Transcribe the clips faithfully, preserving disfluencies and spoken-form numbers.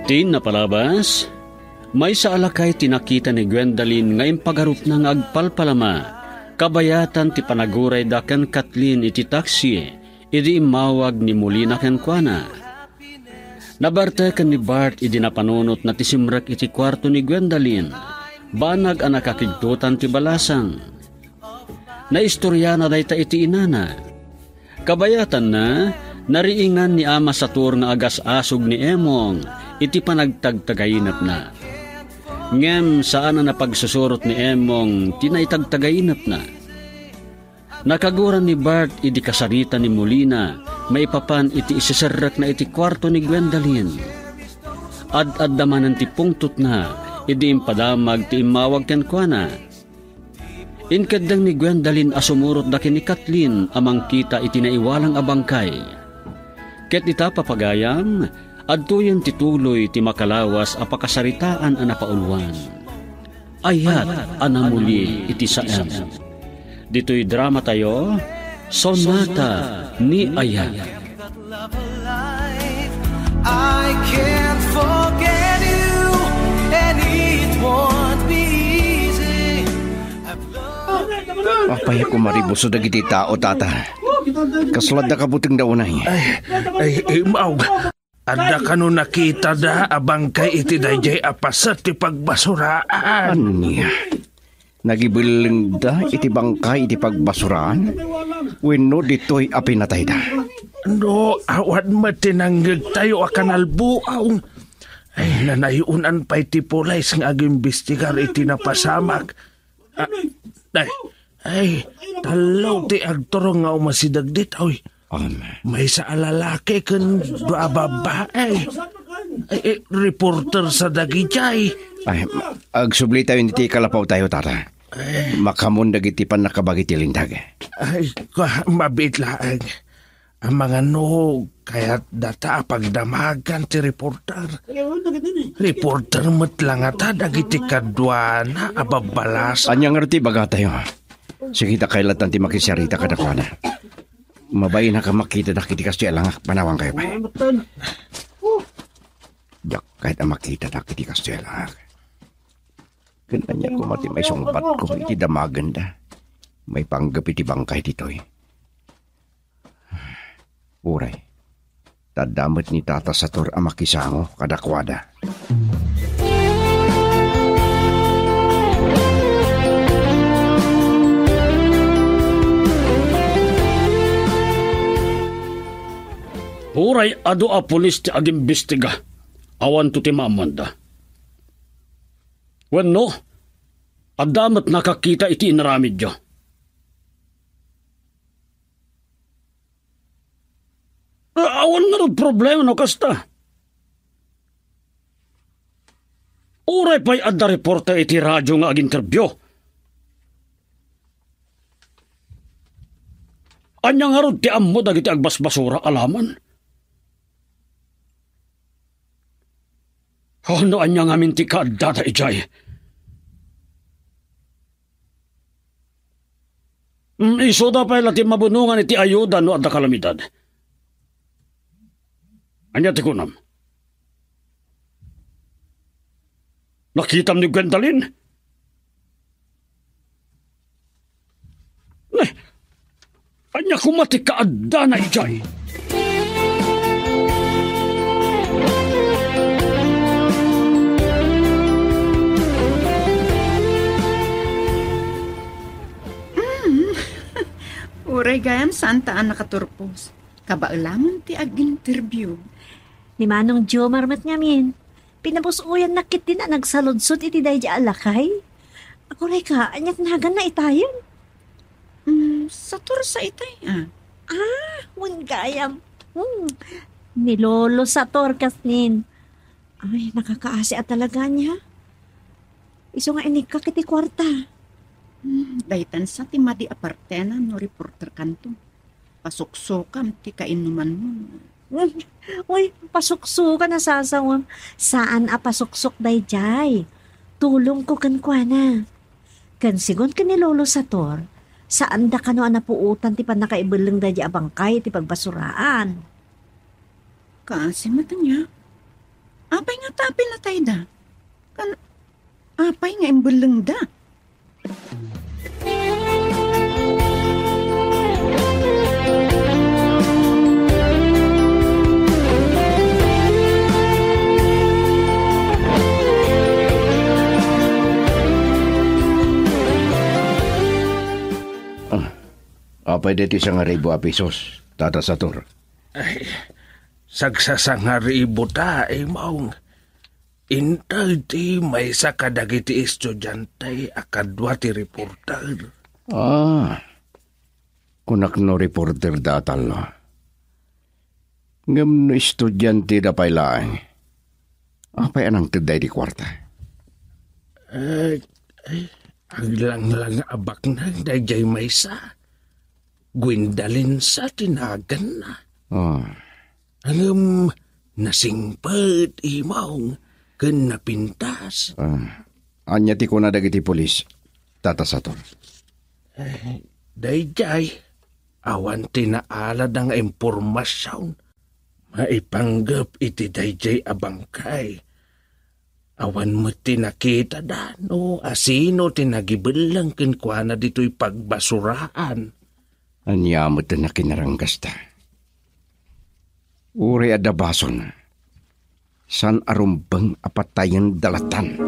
Ti napalabas, maysa a lakay ti nakita ni Gwendalyn nga impagarupna nga agpalpalama, kabayatan ti panagurayda ken Kathleen iti taksi idi immawag ni Molina kenkuana. Nabarteken ni Bart idi napanunotna ti simrek iti kuarto ni Gwendalyn, banag a nakakigtotan ti balasang. Naistoriana dayta iti inana. Kabayatanna, nariingan ni Ama Sator nga agas-asog ni Emong iti panagtagtagainepna. Ngem saan a napagsusurot ni Emong ti naitagtagainepna. Nakaguran ni Bart idi kasarita ni Molina maipapan iti iseserrekna iti kuarto ni Gwendalyn. Ad-adda manen ti pungtotna idi impadamag ti immawag kenkuana. Inkeddeng ni Gwendalyn a sumurotda ken ni Kathleen a mangkita iti naiwalang a bangkay. Ket ita, papagayam, adtoyen ti tuloy ti makalawas a pakasaritaan a napauluan. Ayat a namuli iti saem. Ditoy dramatayo, Sonata ni Ayat. I can't forget you, and it won't be easy. Apay a kumaribuso dagiti tao, tata. Kasla adda kabutengda unay. Ay, ay, imaw. Adda kano nakitada a bangkay iti daydiay a paset ti pagbasuraan? Ania? Nagibellengda iti bangkay iti pagbasuraan? Wenno ditoy a pinatayda? No, awan met ti nangngegtayo a kanalbuaw. Ay, nanayon pay ti pulis nga agimbestigar iti napasamak. Ah, ay, ay, tallo ti agturong nga umasideg ditoy. Amen. Maysa a lalaki ken dua a babbai. Ay, eh, reporter sa dagijay. Ay, agsubli tayo iti kalapaw tayo, tata. Ay. Makamon dagiti pannakabagi ti lintag. Ay, kwa, mabiit laeng. Amangan no kayat data a pagdamagan ti reporter. Reporter met la ngata dagiti kaduana a babbalas. Ania ngarud ti ibagatayo? Sige, ta kayattan ti makisarita kadakuada. Mabain a makitadak iti kastoy a langak, panawankayo pay. Diak kayat a makitadak iti kastoy a langak. Ken ania koma ti maisungbatko iti damagenda? Maipanggep iti bangkay ditoy. Uray, ta adda met ni Tata Sator a makisango kadakuada. Uray adu a pulis ti agimbestiga, awanto ti maammoanda. Wenno, adda met nakakita iti inaramidyo. A-, awan ngarud problema no kasta. Uray pay adda reporter iti radio nga aginterview. Ania ngarud ti ammo dagiti agbasbasura a laman? Oh, no ania ngamin ti kaaddada idiay? Mm, isuda pay la ti mabunongan iti ayuda no adda kalamidad. Ania ti kunam? Nakitam ni Gwendalyn? Eh, ania koma ti kaaddana idiay? Hmm. Uray gayam saan ta a nakaturpos. Kabaelamon ti ag-interview. Ni Manong Jomar met ngamin. Pinabus-oyannak ketdin a nagsaludsod iti daydi a lakay. Aguray ka, aniat naganna itayen? Mm, Sator sa itay, ah. Ah, wen gayam. Hmm. Ni Lolo Sator kasnin. Ay, nakakaasi a talaga niya. Isu nga inikkak iti kuarta. Hmm, daytan sa ti madi a partena no reporter kanto. Pasuksokam ti kainumanmo. Uy, pasuksokan a sasawem. Saan a pasuksok daydiay. Tulongko kenkuana. Ken sigun ken ni Lolo Sator, saanda kano a napuotan ti pannakaibelleng daydi a bangkay iti pagbasuraan. Kaasi met ania? Apay ngata a pinatayda? Kan, apay nga imbellengda? Ah, apay deti sangaribu a pesos, Tata Sator? Ay, sagsasangaribu ta, Imong. Inted ti maysa kadagiti estudiante a kadua ti reporter. Ah, kunak no reporter da, Tallo. Ngem no estudiante da pay laeng, apay a nangtedda iti kuarta? Eh, eh, aglanglang a baknang daydiay maysa. Gwendalyn sa ti naganna. Ah. Ngem nasingpet, Imong, ken napintas. Ah. Ania ti kuna dagiti pulis, Tata Sator? Eh, daydiay, awan ti naalada nga impormasion maipanggep iti daydiay a bangkay. Awan met ti nakitada no asino ti nagibelleng kenkuana ditoy pagbasuraan. Ania met ti nakinaranggasta? Uray adda bason, saan a rumbeng a patayen da latan.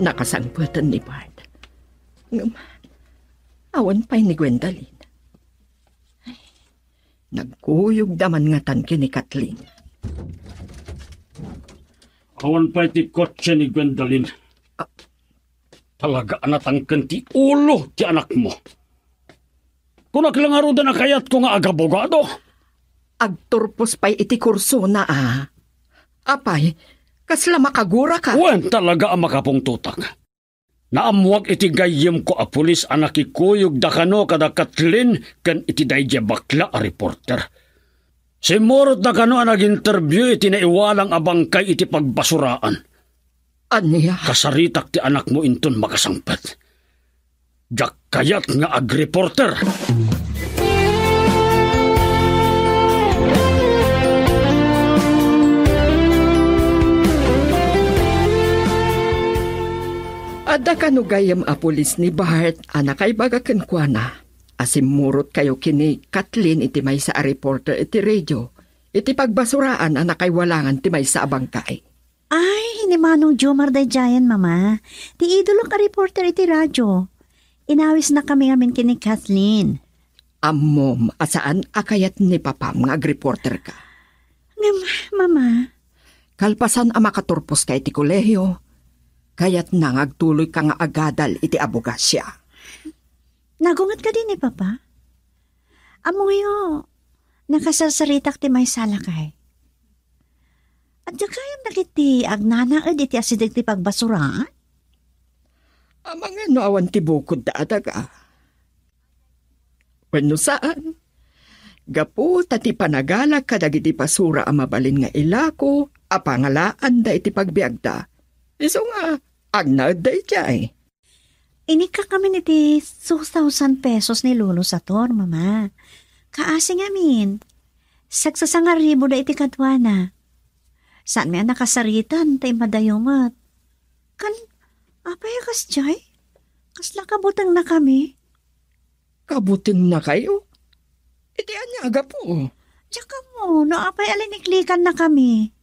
Nakasangpeten ni Bart. Ngem, awan pay ni Gwendalyn. Ay, nagkuyogda man ngatan ken ni Kathleen. Awan pay ti kotse ni Gwendalyn. Ah. Talaga a natangken ti ulo ti anakmo. Kunak la ngaruden a kayatko nga agabogado. Agturpos pay iti kursona, a. Apay, kasla makaguraka? Wen, talaga a makapungtotak. Naammoak iti gayyemko a pulis a nakikuyogda kano kada Kathleen ken iti daydiay bakla a reporter. Simmurotda kano a nag-interview iti naiwalang a bangkay iti pagbasuraan. Ania? Kasaritak ti anakmo inton makasangpet. Diak kayat nga agreporter. Adda kano gayyem a pulis ni Bart a nakaibaga kenkuana a simmurotkayo ken ni Kathleen iti maysa a reporter iti radio iti pagbasuraan a nakaiwalangan ti maysa a bangkay. Ay, ni Manong Jomar daydiayen, Mama. Ti idolok a reporter iti radio. Inawisnakami ngamin ken ni Kathleen. Ammom a saan a kayat ni Papam nga agreporterka. Ngem, Mama. Kalpasan a makaturposka iti kolehio, kayatna nga agtuloyka nga agadal iti abogasia. Nagunget kadi ni Papa? Ammoyo, nakasarsaritak ti maysa a lakay. Adda gayam dagiti agnanaed iti asideg ti pagbasuraan? Amangan no awan ti bukodda a daga. Wenno saan, gapu ta ti panagalak kadagiti basura a mabalin nga ilako a pangalaanda iti pagbiagda, isu nga agnaedda idiay. Inikkakamin iti two thousand pesos ni Lolo Sator, Mama. Kaasi ngamin. Sagsasangaribuda iti kaduana. Saanmi a nakasaritan, ta immadayo met. Kan, apay a kasdiay? Kasla kabutengnakami? Kabutengnakayo? Iti ania a gapu? Diak ammo no apay a liniklikannakami.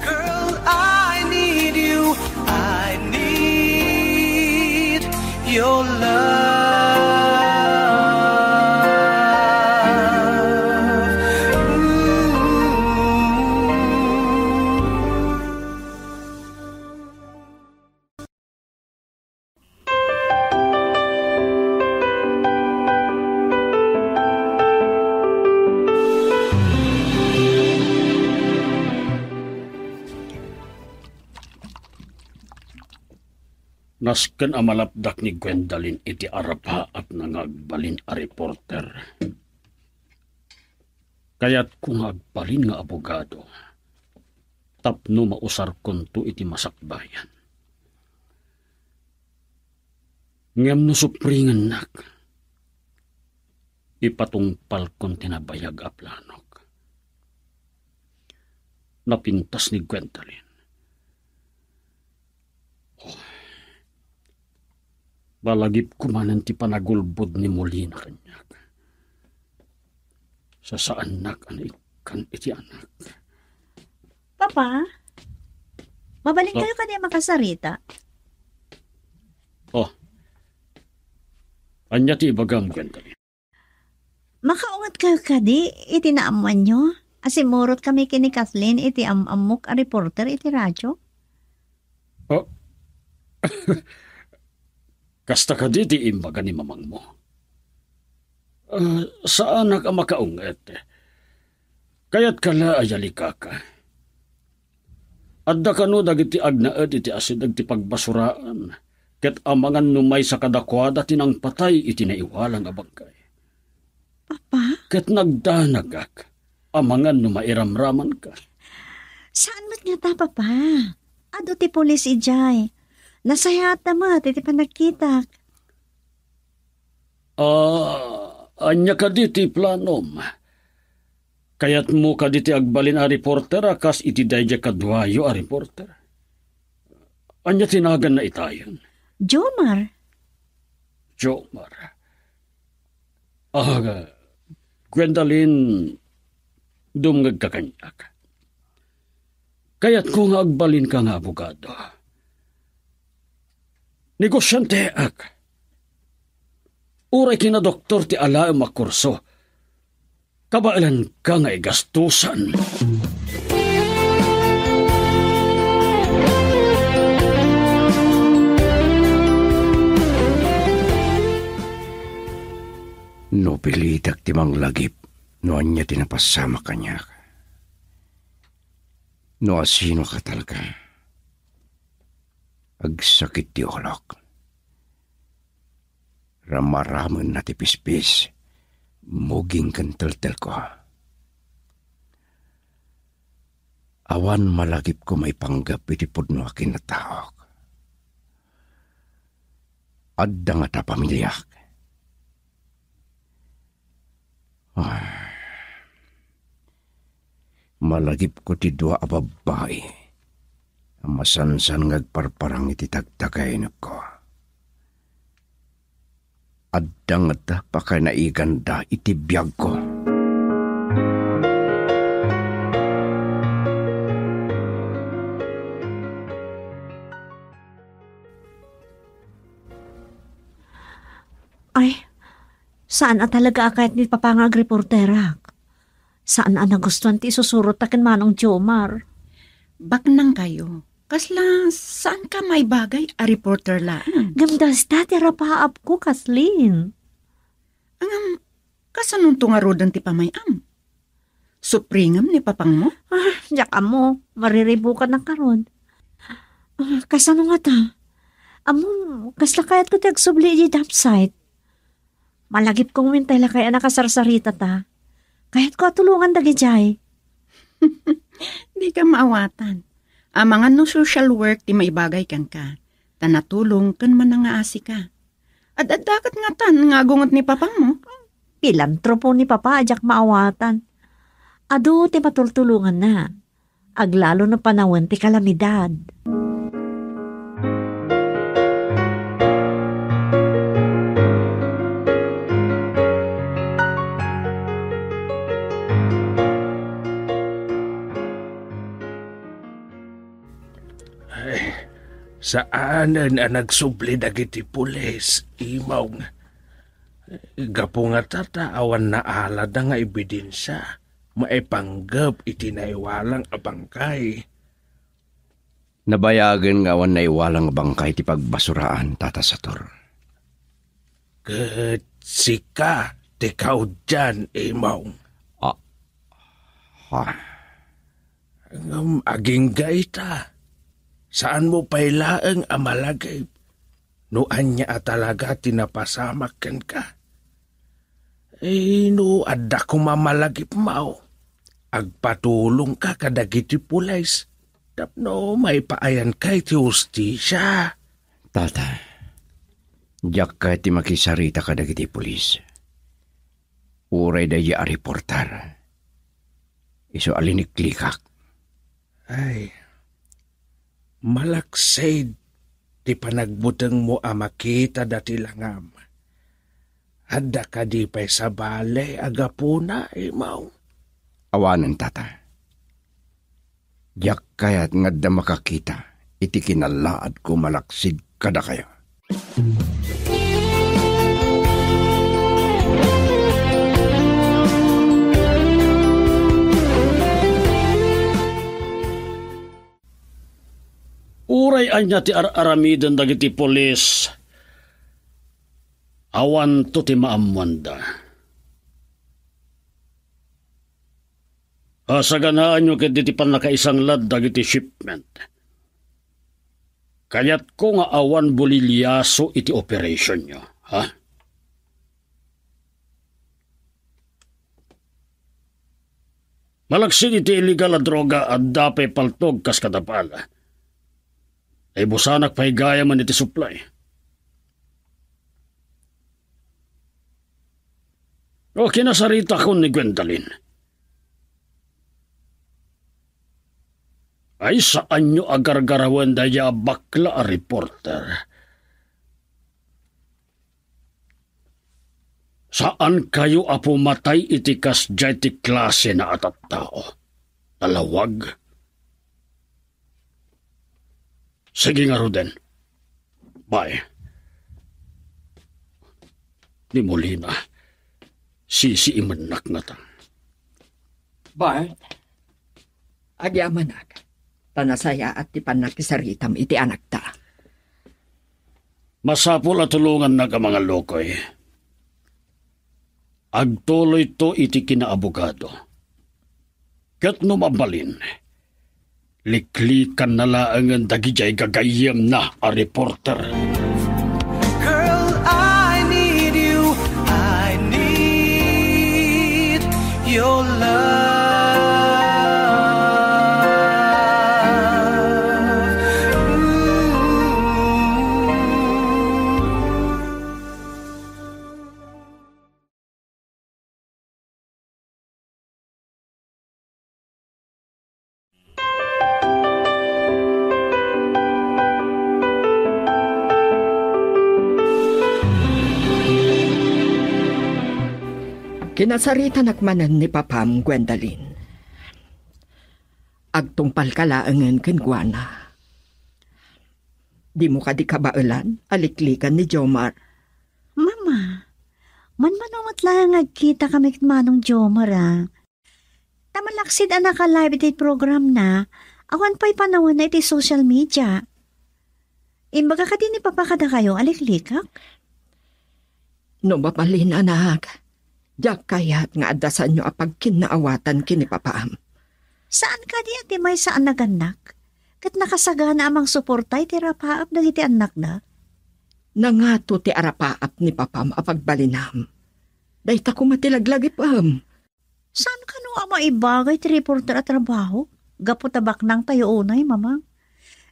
Girl, I need you. I need your love. Ooh. Nasken a malapdak ni Gwendalyn iti arapaatna nga agbalin a reporter. Kayatko nga agbalin nga abogado. tapno mausarkonto iti masakbayan. Ngem no supringennak, ipatungpalkon ti nabayag a planok. Napintas ni Gwendolyn. Oh, malagipko manen ti panagulbod ni Molina kaniak. Sasaannak a naikkan iti anak. Papa, mabalin Oh. kayo kadi a makasarita? Oh. Ania ti ibagam, Gwendolyn? Makaunget kayo kadi iti naammoanyo a simmurot kami ken ni Kathleen iti am-ammok a reporter iti radyo? Oh. Kasta kadi ti imbaga ni mamangmo? Ah, saanak a makaunget. Kayatka la a yalikaka. Adda kano dagiti agnaed iti asideg ti pagbasuraan, ket amangan no maysa kadakuada ti nangpatay iti naiwalang a bangkay. Papa? Ket nagdanagak, amangan no mairamramanka. Saan met ngata, Papa? Adu ti pulis idiay. Nasayaatda met iti panagkitak. Ah, ania kadi ti planom? Kayatmo kadi ti agbalin a reporter a kas iti daydiay kaduayo a reporter? Ania ti naganna itayon? Jomar. Jomar. Ah, Gwendolyn, dumngegka kaniak. Kayatko nga agbalinka nga abogado. Negosianteak. Uray kinadoktor ti alaem a kurso, kabaelanka nga igastosan. No pilitek ti manglagip, no ania ti napasamak kaniak. No asino ka talaga? Agsakit ti ulok. Ramaramenna ti pispis, muging ken teltelko. Awan malagipko maipanggep iti pudno a kinataok. Adda ngata pamiliak. Ah. Malagipko ti dua a babbai a masansan nga agparparang iti tagtagainekko. Adda ngata pakanaiganda iti biagko. Ay, saan a talaga a kayat ni Papa nga agreporterak. Saan a nagustuan ti isusurot ta ken Manong Jomar. Baknang kayo. Kasla saan ka maibagay a reporter laeng? Ngem dasta ti rapaapko, Kathleen. Ngem, kasanonto ngaruden ti pamay-am? Supringem ni papangmo? Ah, diak ammo. Mariribukan na karon. Ah, kasano ngata? Ammo, kasla kayatko ti agsubli iti dump site. Malagipko nga intay lakay a nakasarsarita ta. Kayatko a tulongan dagidiay. Dika maawatan. Amangan no social work ti maibagay kenka, ta natulong ken manangaasi ka. Ad-adda ket ngatan nga agunget ni papangmo. Pilantropo ni Papa a diak maawatan. Adu ti matultulonganna. Aglalo no panawen ti kalamidad. Ay, saanen a nagsubli dagiti pulis, Imong. Gapu ngata ta awan naalada nga ebidensia maipanggep iti naiwalang a bangkay. Nabayagen nga awan naiwalang a bangkay ti pagbasuraan, Tata Sator. Ket sika ti kaudian, Imong. Ah, ha? Ngem agingga ita, saanmo pay laeng a malagip no ania a talaga ti napasamak kenka. Eh, no adda koma malagipmo, agpatulongka kadagiti pulis. Tapno maipaayanka iti hustisia. Tata, diak kayat ti makisarita kadagiti pulis. Uray daydiay a reporter. Isu a liniklikak. Ay, malaksid ti panagbutengmo a makita dati langam. Adda kadi pay sabali a gapuna, imaw? Awanen, tata. Diak kayat nga adda makakita iti kinallaadko malaksid kadakayo. Uray ania ti ar-aramiden dagiti pulis, awanto ti maammoanda. Asaganaanyo ketdi ti pannakaisanglad dagiti shipment. Kayatko nga awan buliliaso iti operationyo, ha? Malaksid iti illegal a droga, adda pay paltog kas kada pala. Naibusanak pay gayamen iti supply. O, kinasaritakon ni Gwendalyn. Ay, saanyo a gargarawen daydiay a bakla a reporter. Saankayo a pumatay iti kasdiay ti klasena a tattao. Nalawag. Sige ngaruden. Bye. Ni Molina, sisiimennak ngata. Bart, agyamanak, ta nasayaat ti pannakisaritam iti anakta. Masapul a tulongannak a mangallukoy. Agtuloyto iti kinaabogado. Ket no mabalin, liklikanna laengen dagidiay gagayyemna a reporter. Girl, I need you. I need your love. Ooh. Kinasaritanak manen ni Papam, Gwendalyn. Agtungpalka laengen kenkuana. Dimo kadi kabaelan a liklikan ni Jomar? Mama, manmano met laeng nga agkitakami ket Manong Jomar, a. Ta malaksid a naka-live iti programna, awan pay panawenna iti social media. Imbaga kadi ni Papa kadakayo a liklikak? No mabalin, anak, diak kayat nga adda saanyo a pagkinnaawatan ken ni Papaam. Saan kadi a ti maysa a nagannak ket nakasagana a mangsuporta iti arapaap dagiti annakda? Nangato ti arapaap ni Papaam a pagbalinam. Dayta koma ti laglagipem. Saan kano a maibaga iti reporter a trabaho? Gapu ta baknang tayo unay, Mama.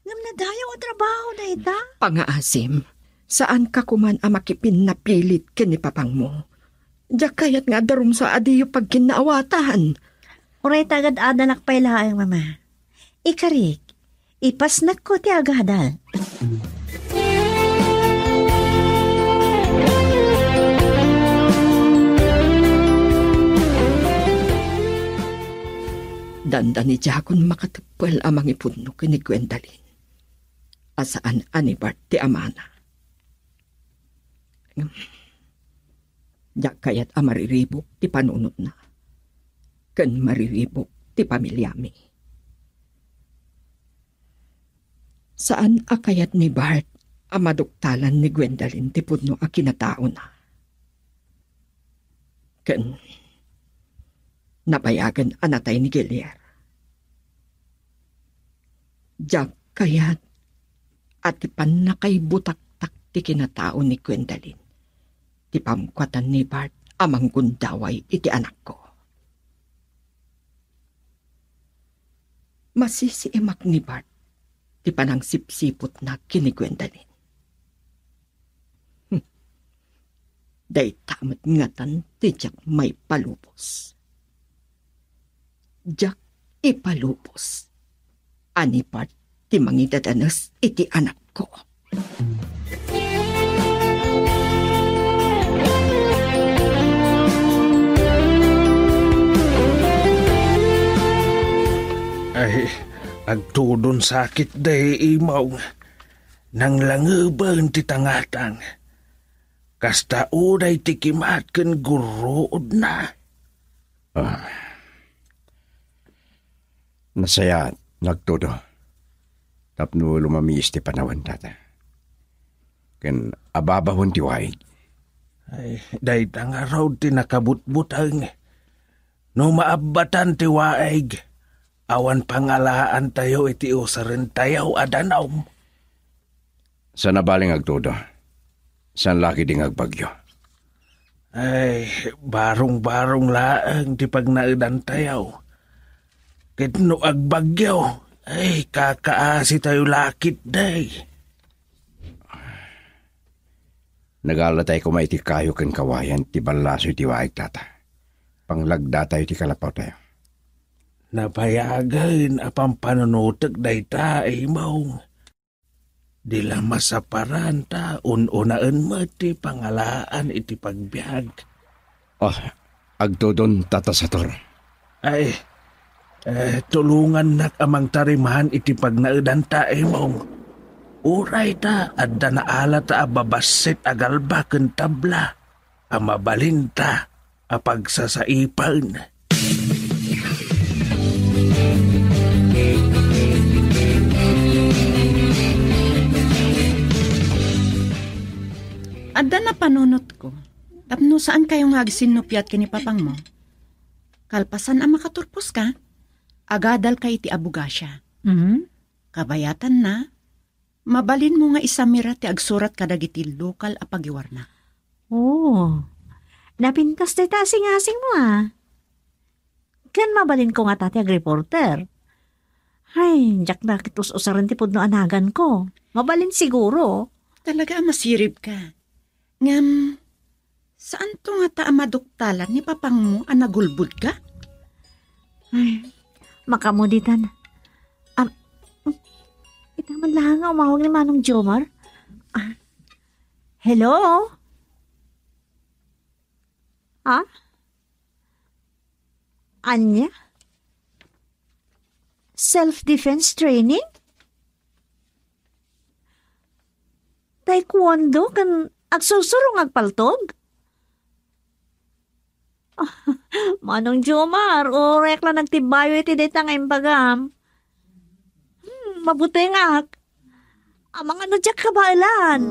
Ngem nadayaw a trabaho dayta. Pangaasim, saanka koman a makipinnapilit ken ni Papangmo. Diak kayat nga adda rumsa a diyo pagkinnaawatan. Uray ta agad-adalak pay laeng, Mama. Ikarik, ipasnekko ti agadal. Dandani diakon makateppel a mangipudno ken ni Gwendalyn a saan a ni Bart ti amana. Ngem, diak kayat a mariribuk ti panunotna ken mariribuk ti pamiliami. Saan a kayat ni Bart a maduktalan ni Gwendalyn ti pudno a kinataona. Ken nabayagen a natay ni Gilier. Diak kayat a ti pannakaibutaktak ti kinatao ni Gwendalyn ti pamkuatan ni Bart a manggundaway iti anakko. Masisiimak ni Bart ti panangsipsiputna ken ni Gwendolyn. Hmm. Dayta met ngatan ti diak maipalubos. Diak ipalubos a ni Bart ti mangidadanes iti anakko. Ay, agtudon sakit day, Imong. Nanglangeben ti tangatang. Kasta uday ti kimat ken gurruodna. Ah. Nasayaat, nagtudo. Tapno lumamiis ti panawen, tata. Ken ababawen ti waig. Ay, dayta ngarud ti nakabutbuteng. No maabbatan ti waig, awan pangalaantayo iti usarentayo a danum. Saan a bale nga agtudo. Saan la ketdi nga agbagyo. Ay, barung-barung laeng ti pagnaedantayo. Ket no agbagyo, ay, kakaasitayo la ketdi. Nagalatay koma iti kayo ken kawayan ti ballaso iti waig, tata. Panglagdatayo ti kalapawtayo. Napayagen a pampanunotek dayta, Imong. Di la masaparan ta un-unaen met ti pangalaan iti pagbiag. Ah, agtudon, Tata Sator. Ay, eh, tulongannak a mangtariman iti pagnaedanta, Imong. Uray ta adda naalata a babassit a galba ken tabla a mabalinta a pagsasaipen. Adda napanunotko, tapno saankayo nga agsinnupiat ken ni papangmo. Kalpasan a makaturposka, agadalka iti abogasia. Mhm. Kabayatanna, mabalinmo nga isamira ti agsurat kadagiti lokal a pagiwarnak. Oh, napintas dayta a singasingmo, a. Ken mabalinko ngata ti agreporter. Ay, diak la ket us-usaren ti pudno a naganko. Mabalin siguro. Talaga a masiribka. Ngem, saanto ngata a maduktalan ni papangmo a nagulbodka? Ay, makamuditan. Am, ita man laeng nga umawag ni Manong Jomar. Ah, hello? Ah? Ania? Self-defense training? Taekwondo ken agsursuro nga agpaltog? Manong Jomar, uray la nagtibayo iti dayta nga imbagam. Hmm, mabutengak. Amangan no diak kabaelan.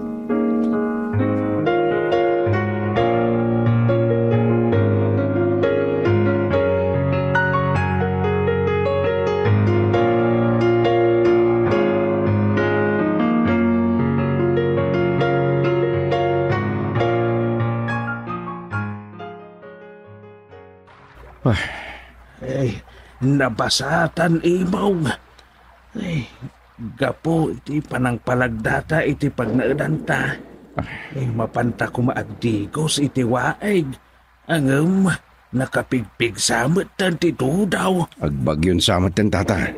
Ay, nabasatan, Imong. Ay, gapu iti panangpalagdata iti pagnaedanta, ay, mapanta koma agdigos iti waig. Ngem, nakapigpigsa metten ti tudaw. Agbagyon sa metten, tata.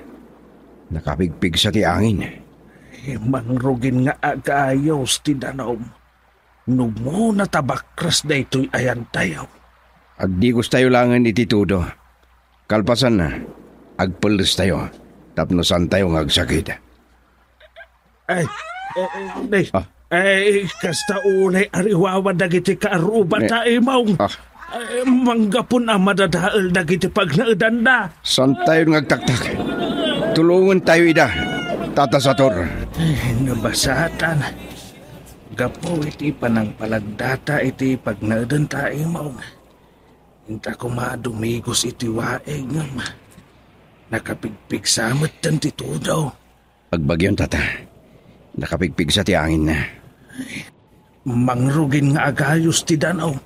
Nakapigpigsa ti angin. Ay, mangrugin nga agayos ti danum. No umuna ta bakras daytoy ayantayo. Agdigostayo laengen iti tudo. Kalpasanna, agpellestayo tapno saantayo nga agsakit. Ay, eh, eh, nay. Ah. Ay, kasta unay ariwawa dagiti kaarruba ta, Imong. Ah. Ay, manggapun a madadael dagiti pagnaedanda. Saantayo nga agtaktak. Tulongentayo ida, Tata Sator. Ay, nabasatan. Gapu iti panangpalagdata iti pagnaedanta, Imong. Inta koma dumigos iti waig ngem nakapigpigsa metten ti tudaw. Agbagyon, tata. Nakapigpigsa ti anginna. Mangrugin nga agayos ti danum.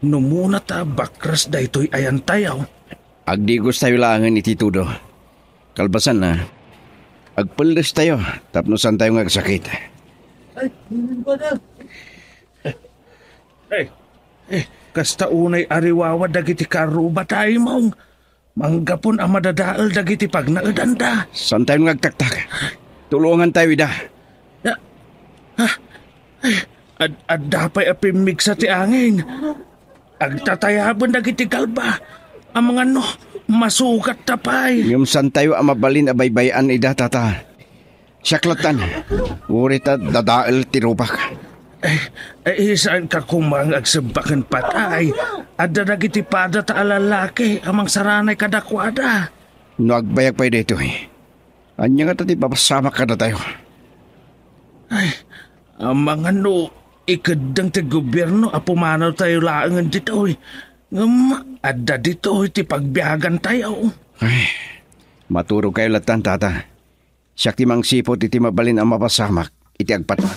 No umuna ta bakras daytoy ayantayo. Agdigostayo laengen iti tudo. Kalpasanna, agpeldes tayo tapno saan tayo nga agsakit. Ay, eh, eh, kasta unay ariwawa dagiti karruba tayo, Mong. Manggapon a madadael dagiti pagnaedanda. Saan tayo nga agtaktak? Tulungan tayo ida. Ya, ha? Ay, ad-, adda pay a pimmigsa ti angin. Agtatayaben dagiti galba. Amangan no, masugatta pay. Ngem saan tayo a mabalin a baybay-an ida, tata? Siak lattan. Uray ta dadael ti rubak. Eh, eh, saanka koma nga agsebba ken patay? Adda dagiti padata a lalaki a mangsaranay kadakuada. No agbayag pay daytoy, ania ngata ti mapasamak kadatayo? Ay, amangan no ikeddeng ti gobierno a pumanawtayo laengen ditoy. Ngem adda ditoy ti pagbiagantayo. Ay, maturogkayo lattan, tata. Siak ti mangsiput iti mabalin a mapasamak iti agpatay.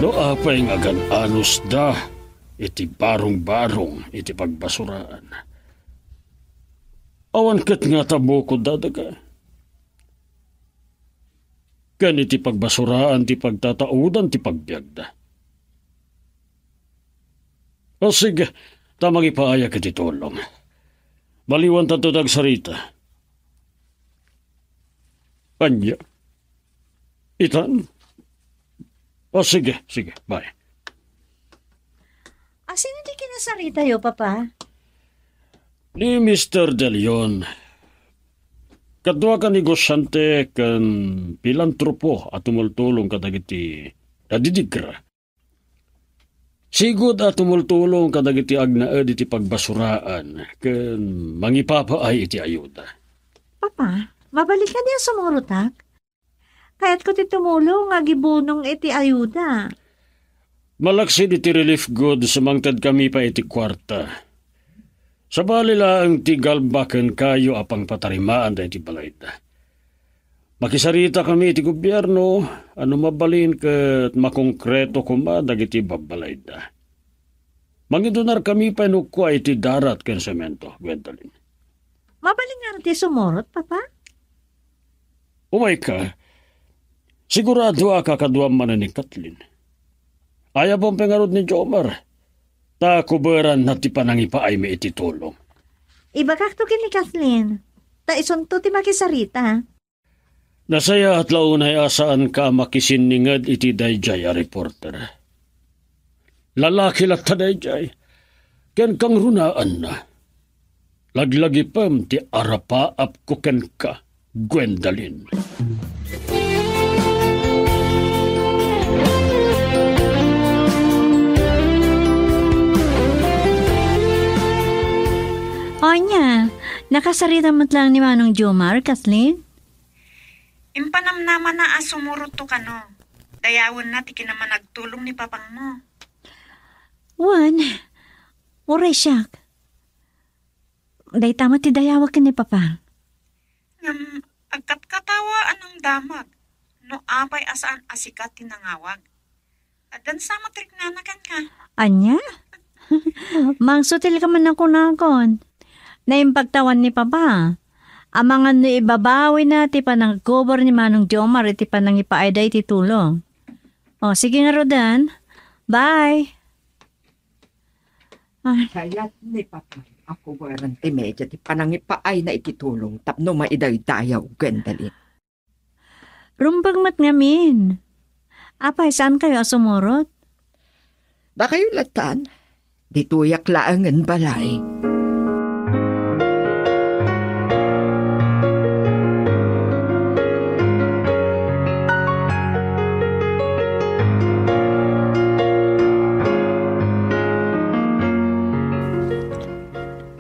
No apay nga agan-anosda iti barungbarung iti pagbasuraan, awan ket ngata bukodda daga. Ken iti pagbasuraan ti pagtataodan ti pagbiagda. O sige, ta mangipaayak iti tulong. Maliwantanto ti agsarita. Ania? Itan? O sige, sige, bye. Asino ti kinasaritayo, Papa? Ni Mister De Leon, kaduak a negosyante ken pilantropo a tumultulong kadagiti nadidigra. Sigud a tumultulong kadagiti agnaed iti pagbasuraan ken mangipapaay iti ayuda. Papa, mabalikkadi a sumurotak? Kayatko ti tumulong nga agibunong iti ayuda. Malaksid iti relief goods, mangtedkami pay iti kuarta. Sabali laeng ti galba ken kayo a pangpatarimaan daytoy balayda. Makisaritakami iti gobierno, a no mabalin ket makongkreto koma dagiti babbalayda. Mangidunarkami pay no kua iti darat ken semento, Gwendolyn. Mabalin ngarud ti sumurot, Papa? Umayka, sigurado a kakaduam manen ni Kathleen. Ayabem pay ngarud ni Jomar, ta kuberanna ti panangipaaymi iti tulong. Ibagakto ken ni Kathleen, ta isunto ti makisarita. Nasayaat la unay a saanka a makisinninged iti daydiay a reporter. Lalaki latta daydiay, ken kangrunaanna. Laglagipem ti arapaapko kenka, Gwendolyn. Ania, nakasarita met laeng ni Manong Jomar, Kathleen? Impanamnamana a sumurotto kano. Dayawenna ti kinamanagtulong ni papangmo. Wen, uray siak. Dayta met ti dayawek ken ni Papa. Ngem agkatkatawa a nangdamag no apay a saan a sika ti nangawag. Addan sa matriknana kenka. Ania? Mangsutilka man a kunakon. Naimbag ta wen ni Papa. Amangan no ibabawina ti panagkubor ni Manong Jomar iti panangipaayda iti tulong. O, sige ngaruden. Bye. Ay. Kayat ni Papa a kuboran ti media ti panangipaayna iti tulong tapno maidaydayaw, Gwendolyn. Rumbeng met ngamin. Apay, saankayo a sumurot? Dakayo lattan. Ditoyak laengen balay.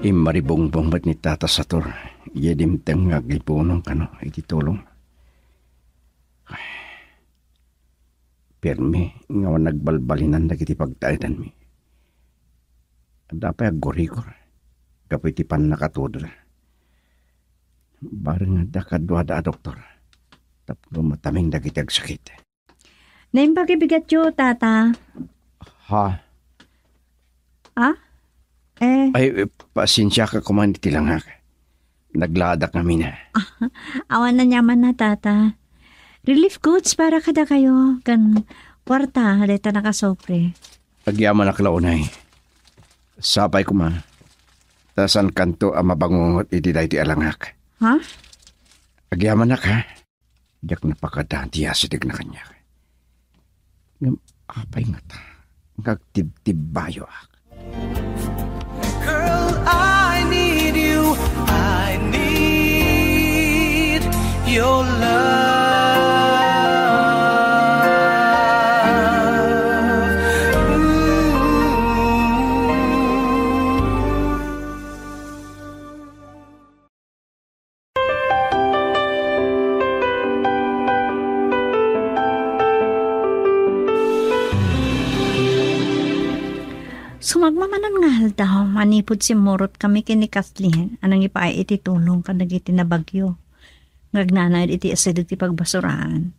Immaribungbong met ni Tata Sator, idiay dimteng nga agibunong kano iti tulong. Permi nga nagbalbalinan dagiti pagtaedanmi. Adda pay aggurigor gapu iti pannakatudo. Bareng adda kaduada a doktor tapno mataming dagiti agsakit. Naimbag ti bigatyo, Tata. Ha? Ha? Eh? Ay, eh, pasensiaka koma iti langak. Naglaadak ngamin. Awan aniamanna, Tata. Relief goods para kadakayo, ken kuarta, dayta nakasopre. Agyamanak la unay. Sapay koma, ta saankanto a mabangungot iti daytoy a langak. Ha? Agyamanak, ha? Diak napakada ti asidegna kaniak. Ngem apay ngata nga agtibtibbayoak? Girl, I need you. I need your love. Ooh. Sumagmamano nga aldaw, manipud simmurotkami ken ni Kathleen a nangipaay iti tulong kadagiti nabagyo nga agnanaed iti asideg ti pagbasuraan.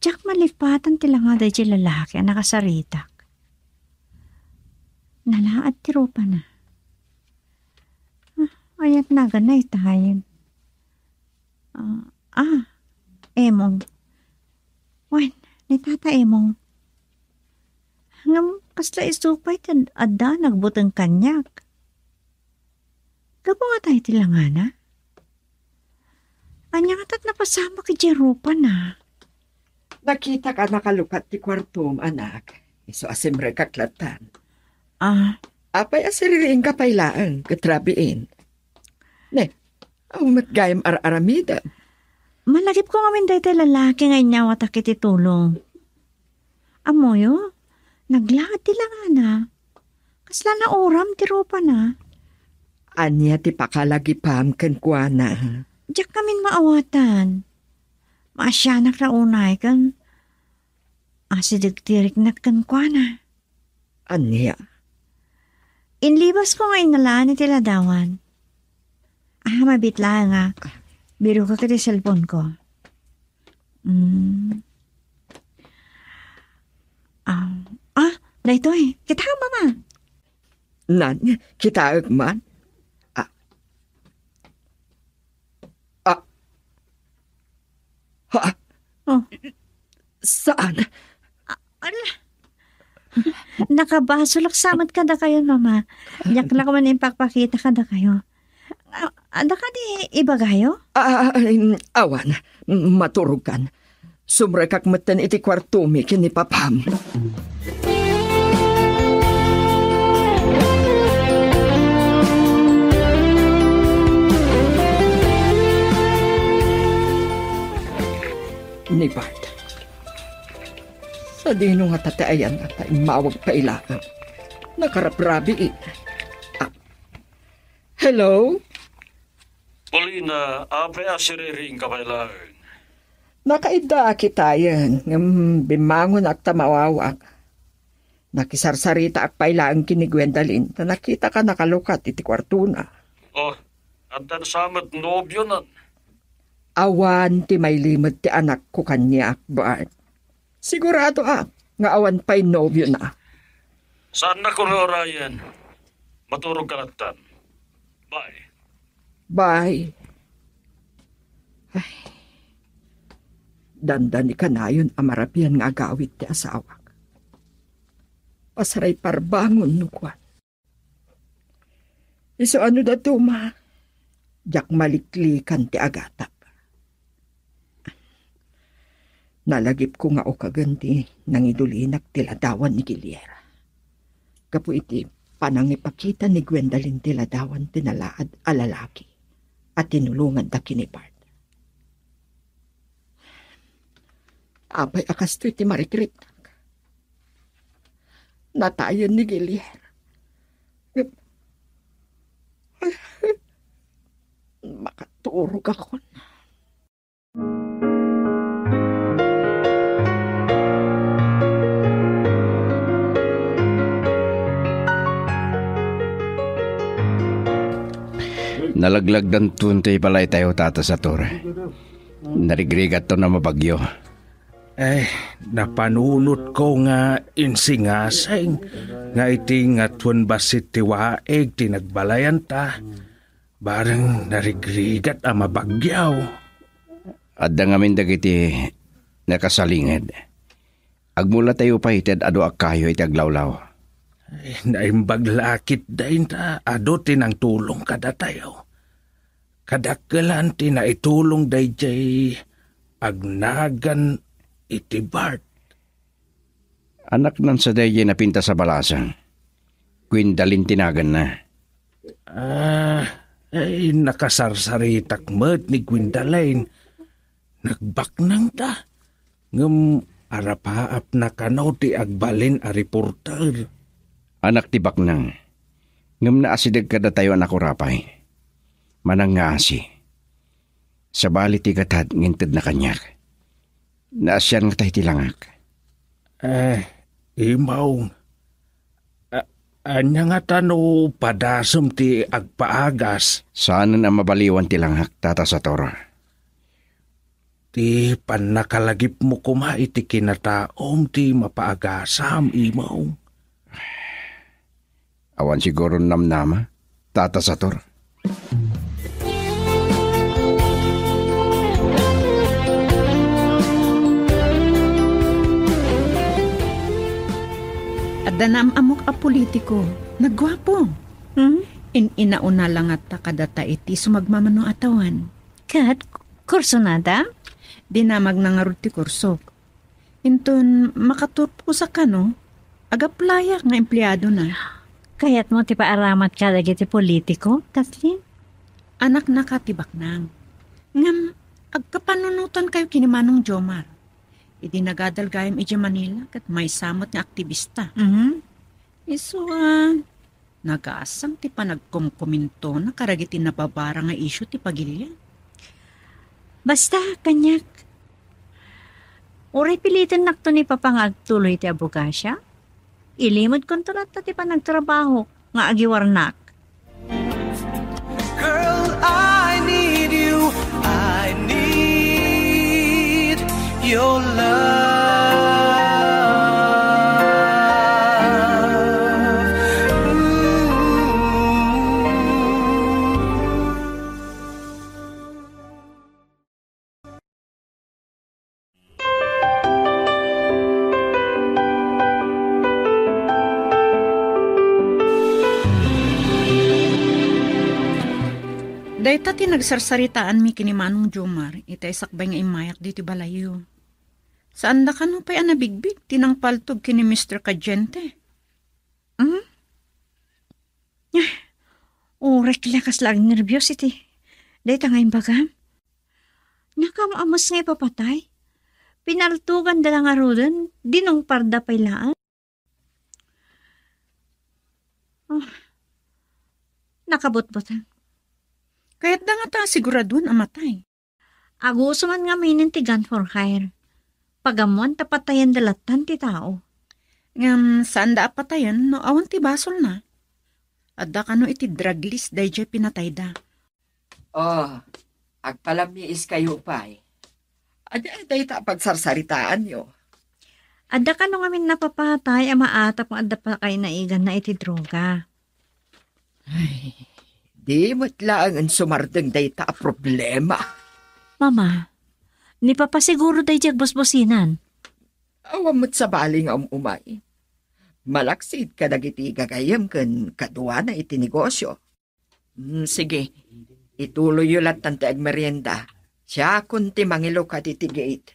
Diak malipatan ti langa daydiay lalaki a nakasaritak. Nalaad ti rupana. Ah, ayat naganna itayen. Ah, ah, Emong. Wen, ni Tata Emong. Ngem kasla isu pay ti ad-, adda nagbuteng kaniak. Gapu ngata iti langana? Ania ngata't napasamak idiay rupana? Nakitak a nakalukat ti kuartom, anak. Isu a simrekak lattan. Ah. Apay a siririingka pay laeng ket rabiin? Ne, awan met gayam ar-aramidem. Malagipko ngamin daytoy lalaki nga inyawatak iti tulong. Ammoyo, naglaad ti langana. Kasla nauram ti rupana. Ania ti pakalagipam kenkuana? Diak ngamin maawatan. Maasianak la unay ken asideg ti riknak kenkuana. Ania? Inlibasko nga innalaan iti ladawan. Ah, mabiit laeng a. Birokak iti cellphone-ko. Mm. Ah, ah, daytoy. Kita, Mama. Nan, kitaek man? Ah. Ah. Ha? Oh. Saan? Ah, ala. Nakabasolak sa met kadakayo, Mama. Diak la koma impakpakita kadakayo. Ah, adda kadi ibagayo? Ah, em, awan. Maturogkan. Sumrekak metten iti kuartomi ken ni Papam. Ni Bart. Sadino ngata ti ayanna ta immawag pay laeng? Nakarabrabii. Ah. Hello? Paulina, apay a siririingka pay laeng? Nakaiddaak itayen, ngem bimmangonak ta mawawak. Nakisarsaritaak pay laeng ken ni Gwendalyn ta nakitaka nakalukat iti kuartona. Oh, adda sa met nobiona? Awan ti mailimed ti anakko kaniak, Bart. Sigurado a nga awan pay nobiona. Saannak uray-urayen. Maturogka lattan. Bye. Bye. Ay. Dandani kanayon a marabian nga agawid ti asawak. Pasarayparbangon no kuan. Isu a no dadduma, diak maliklikan ti agatap. Nalagipko nga ukagen ti nangidulinak ti ladawan ni Gilier. Gapu iti panangipakita ni Gwendalyn ti ladawan ti nalaad a lalaki a tinulonganda ken ni Bart. Apay a kastoy ti marikritnak? Natayen ni Gilier. Makaturogakon. Nalaglagdanton ti balaytayo, Tata Sator. Narigrigatton a mabagyo. Ay, napanunotko nga insingasing nga iti ngatuen bassit ti waig ti nagbalayanta, bareng narigrigat a mabagyaw. Adda ngamin dagiti nakasalinged. Agmulatayo pay ti ad-adu a kayo iti aglawlaw. Ay, naimbag la ketdi ta adu ti nangtulong kadatayo. Kadakkelan ti naitulong daydiay agnagan iti Bart. Anaknan sa daydiay napintas a balasang. Gwendalyn ti naganna. Ah, ay, nakasarsaritak met ni Gwendalyn. Nagbaknangta. Ngem arapaapna kano ti agbalin a reporter. Anak ti baknang. Ngem naasideg kadatayo a nakurapay. Manang nga asi. Sabali ti gatad nga intedna kaniak. Naasian ngata iti langak. Eh, Imaw. A-, ania ngata no padasem ti agpaagas? Saanen a mabaliwan ti langak, Tata Sator. Ti pannakalagipmo koma iti kinataom ti mapaagasam, Imaw. Awan siguron namnama, Tata Sator. Adda naam-ammok a politiko. Nagguapo. Hmm? In-inauna la ngata kadata iti sumagmamano a tawen. Ket, kurso nada? Dinamagna ngarud ti kursok. Inton makaturposak kano, agaplayak nga empleadona. Kayatmo ti paaramat kadagiti politiko, Kathleen? Anaknaka ti baknang. Ngem, agkapanunotankayo ken ni Manong Jomar. Idi nagadal gayam idiay Manila, ket maysa met nga aktibista. Mhm. Isu a, nagasang ti panagkomkomintona kadagiti nababara nga isyu ti pagilian. Basta, kaniak, uray pilitennakto ni Papa nga agtuloy iti abogasia, ilimedkonto latta ti panagtrabaho nga agiwarnak. Girl, I need you. I need your love. Ooh. Dayta ti nagsarsaritaanmi ken ni Manong Jomar iti sakbay nga immayak ditoy balayyo. Saanda kano pay a nabigbig ti nangpaltog ken ni Mister Cadiente. Hmm? Ah, uray la kasla agnerbios iti dayta nga imbagam. Nakam-amas nga ipapatay. Pinaltoganda la ngaruden, dinungparda pay laeng. Ah, nakabutbutang. Kayatda ngata a siguraduan a matay. Aguso man ngaminen ti gun for hire. Pagammoan ta patayenda lattan ti tao. Ngem saanda a patayen no awan ti basolna. Adda kano iti drug list daydiay pinatayda. Oh, agpalammiiskayo pay. Ania dayta a pagsarsaritaanyo? Adda kano ngamin napapatay a maatap nga adda pakainaiganna iti droga. Ay, di met laeng insumardeng dayta a problema. Mama, ni Papa siguro daydiay agbusbusinan. Awan met sabali nga um-umay. Malaksid kadagiti gagayyem ken kaduana iti negosyo. Mm, sige. Ituloyyo lattan ti agmerienda. Siakon ti mangilukat iti gate.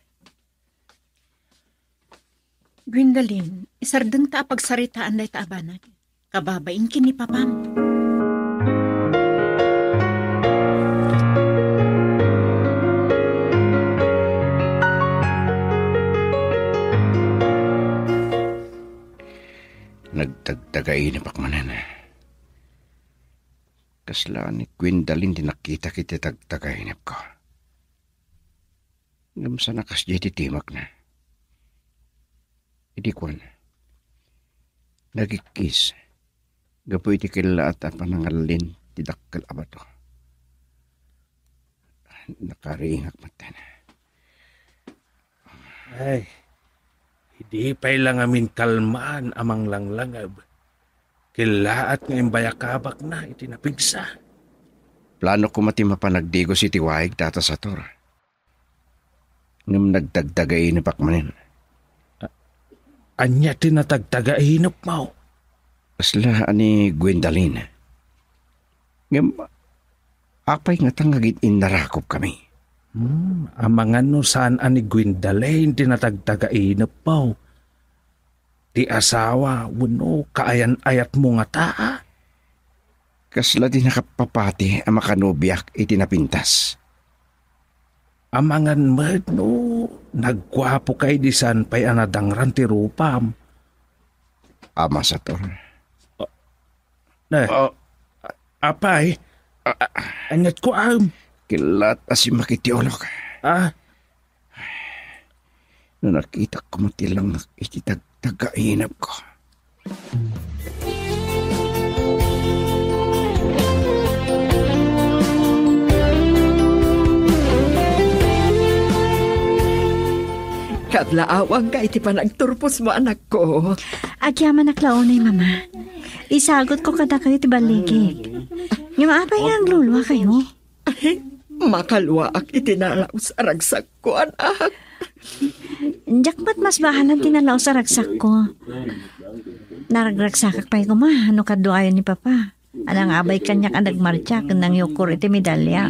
Gwendalyn, isardengta a pagsaritaan dayta a banag. Kababain ken ni Papam. Nagtagtagainep ak manen. Kasla ni Gwendalyn ti nakitak iti tagtagainepko. Ngem sana kasdiay ti timakna. Idi kuan, nagikkis gapu iti kellaat a panangallin ti dakkel a bato. Nakaringak metten. Ay, idi pay la ngamin kalmaan a manglanglangeb, kellaat nga imbayakabakna iti napigsa. Plano koma ti mapan agdigos iti waig, Tata Sator. Ngem nagtagtagainepek manen. A-, ania ti natagtagainepmo? Kasla a ni Gwendalyn. Ngem apay ngata nga agin-innarakopkami? Hmm, amangan no saan a ni Gwendalyn ti natagtagainepmo? Ti asawa wenno kaayan-ayatmo ngata? Kasla ti nakapapati a makanobiak iti napintas. Amangan met no nagguapoka idi saan pay a nadangran ti rupam. Ama Sator. Eh, Ah. apay, a-, a-, angat ko am. Kilat a simakit ti ulok. Ah, No nakitak koma ti langak iti tagtagainepko. Kablaawanka iti panagturposmo, anakko. Agyamanak la unay, Mama. Isagutko kadakayo ti balligig. Ngem apay nga agluluakayo? Ay, makaluaak iti nalaus a ragsakko, anak. Diak met masbahalan ti nalaus a ragsakko. Naragragsakak pay koma no kaduayon ni Papa a nangabay kaniak a nagmartsa ken nangyukor iti medalya.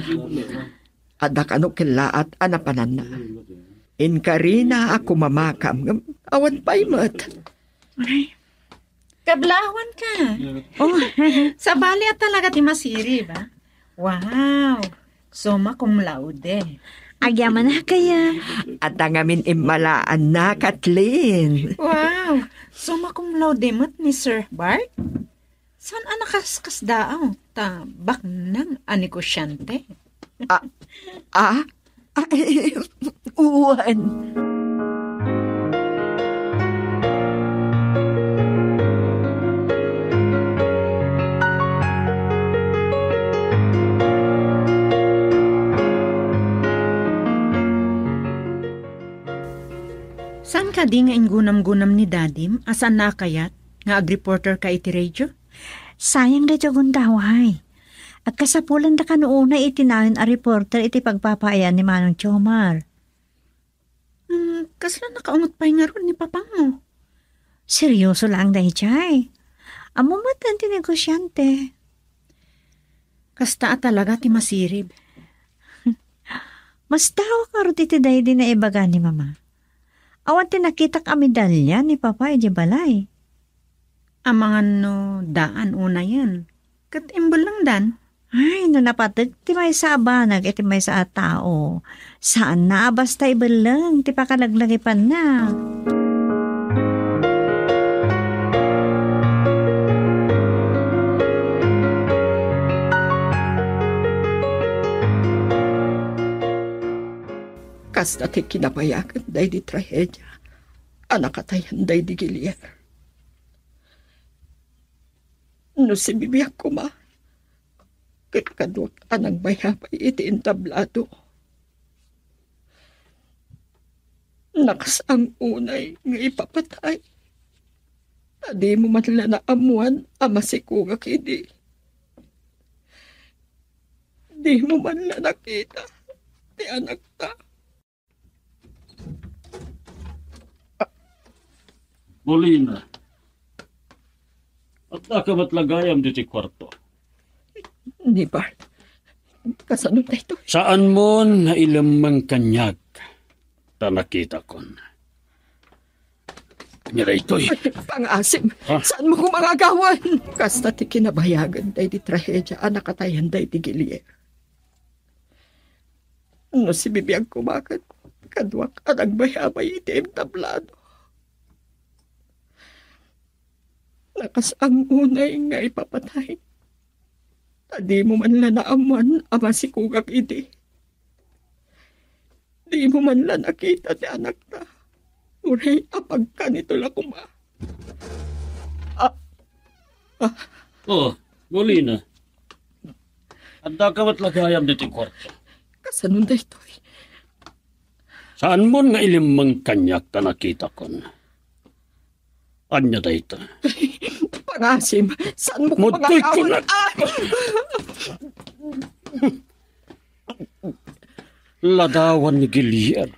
Adda kano kellaat a napananna. Inkarina a kumamakam ngem awan pay met. Ay, Kablaawanka. Oh. Sabali a talaga ti masirib, a? Wow! Summa cum laude. Agyamanak aya. Adda ngamin immalaanna, Kathleen. Wow! Summa cum laude met ni Sir Bart? Saan a nakaskasdaaw ta baknang a negosyante? Ah, ah, ah, eh, uwan. Saan kadi nga inggunamgunam ni Dadim a saanna a kayat nga agreporterka iti radio? Sayang daytoy gundaway. Agkasapulanda kano unay iti nayon a reporter iti pagpapaayaan ni Manong Jomar. Hmm, kasla nakaungot pay ngarud ni Papangmo? Seryoso laeng daydiay. Ammom met ti negosyante. Kasta a talaga ti masirib. Masdawak ngarud iti daydi naibaga ni Mama. Awan ti nakitak a medalya ni Papa idiay balay. Amangan no daan unayen ket imbellengdan. Ay, no napateg ti maysa a banag iti maysa a tao, saanna a basta ibelleng ti pakalaglagipanna. Kasta ti kinabayagan daydi trahedia a nakatayan daydi Guillier. No sibibiag koma, ket kaduak a nagbayabay iti entablado. Nakasang unay nga ipapatay. Ta dimo man la naammuan a masikogak idi. Dimo man la nakita ti anakta. Molina, addaka met la gayam ditoy kuarto. Ni Bart, kasano daytoy? Saanmon nga ilemmeng kaniak ta nakitakon. Ania daytoy? Ay, pangasim. Ha? Saanmo koma nga agawan? Kasta ti kinabayagan daydi trahedia a nakatayan daydi Guillier. No sibibiag koma ket kaduak a nagbayabay iti entablado. Nakasang unay nga ipapatay. Ta dimo man la naammuan a masikogak idi. Dimo man la nakita ti anakta. Uray a pagkanito la koma. Ah, ah. Oh, Molina. Addaka met la gayam ditoy kuarto. Kasano daytoy? Saanmon nga ilimmeng kaniak ta nakitakon. Ania dayta? Pangasim, saanmo ko Mudtoy pangagawan? Kunak. Ah! Ladawan ni Gilier.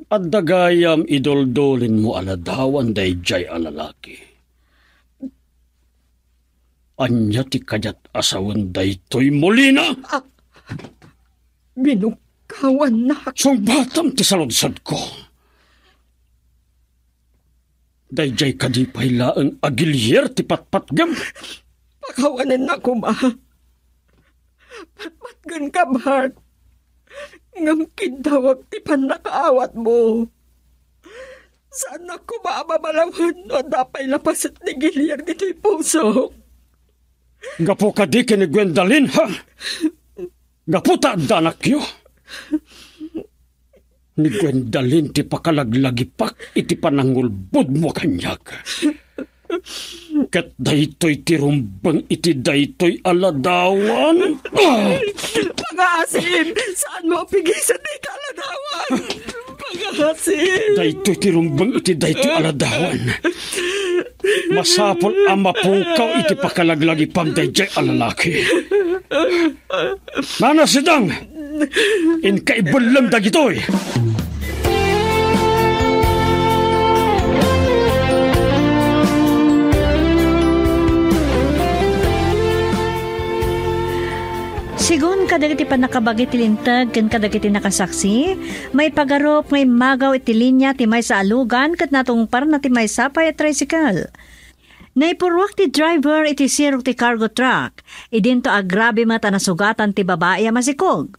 Adda gayam iduldulinmo a ladawan daydiay a lalaki. Ania ti kayat a sawen daytoy, Molina? Ah, binugkawannak. Sungbatam ti saludsodko. Daydiay kadi pay laeng a Gilier ti patpatgem? Pakawanennak koma. Patpatgenka, Bart. Ngem kiddawek ti pannakaawatmo. Saannak koma a mabalawen no adda pay lapaset ni Gilier ditoy pusok. Gapu kadi ken ni Gwendalyn, ha? Gapu ta addanakyo. Ni Gwendalyn ti pakalaglagipak iti panangulbodmo kaniak. Ket daytoy ti rumbeng iti daytoy a ladawan. Ah! Pangasim! Saanmo a pigisen dayta a ladawan? Pangasim! Daytoy ti rumbeng iti daytoy a ladawan. Masapul a mapukaw iti pakalaglagipak daydiay a lalaki. Nana, Sidang! Inka ibellem dagitoy! Sigun kadagiti pannakabagi ti linteg ken kadagiti nakasaksi, maipagarup nga immagaw iti linia ti maysa a lugan ket natungparna ti maysa pay a tricycle. Naipurruak ti driver iti sirok ti cargo truck. Idinto a grabe met a nasugatan ti babai a masikog.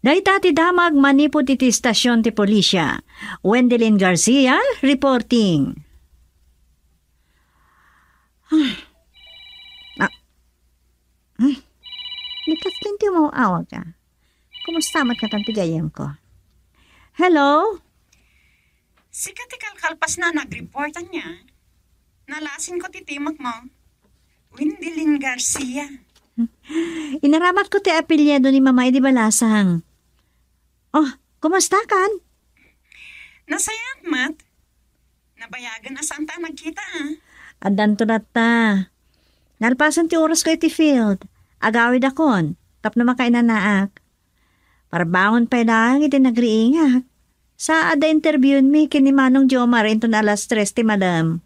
Dayta ti damag manipud iti estasion ti polisia. Wendelin Garcia reporting. Ah. Hmm. Ni Kathleen ti umaw-awag, ah. Kumusta met katan ti gayyemko? Hello? Sika ti kalkalpasna a nag-report, ania? Nalasinko ti timekmo. Wendelin Garcia. Inaramatko ti apelyido ni Mama idi balasang. Oh, kumusta kan? Nasayaat met. Nabayagen a saanta a nagkita, ah. Addanto latta. Nalpasen ti orasko iti field. Agawidakon tapno makainanaak. Parbangon pay laeng iti nagriingak. Sa adda interviewmi ken ni Manong Jomar inton alas tres ti madam.